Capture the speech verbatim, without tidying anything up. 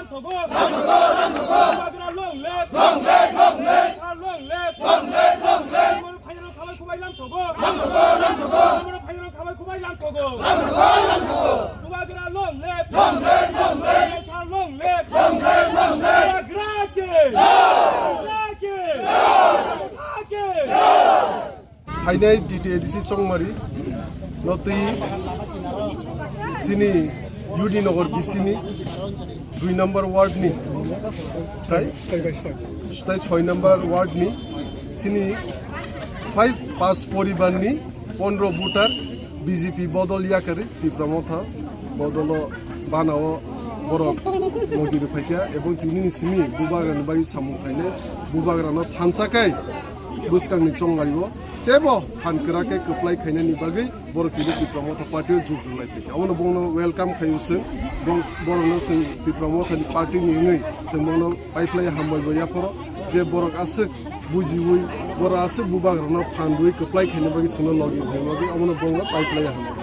Bubagra long live! Long live! Long live! Sir long live! Long live! Long live! Bubagra phairok khabai khubai lamsogo! Lamsogo! Lamsogo! Bubagra phairok khabai khubai lamsogo! Lamsogo! Lamsogo! Bubagra long live! Long live! Long live! Sir long live! Long live! Long live! Bubagra ki! Jai! Bubagra ki! Jai! Bubagra ki! Jai! Phainai T T A D C Chongmari no twi chini U D Nagar B C ni dui number ward ni, tai, tai soi number ward ni chini five pas poribar ni pondro voter B J P bodol yakari Tipra Motha bodolo banao borok logi rwphaikha, ebong tini ni simi bubagra ni bagwi samung khainai, bubagra no thansa kai bwskang ni chongmari o tebo phan kwrak khe kwplai khainani bagwi borok tini Tipra Motha party o jug rwlai phaikha. Omono bongno welcome khaio chwng, bong-, borokno chwng Tipra Motha ni party ni wngwi chwng bongno paiphlai hambai bo yaphoro je borok aswk bujiwi, borok aswk bubagrano phan rwui kwplai khaina bagwi chwngno logi rwna bagwi omono bongno paiphlai hambai.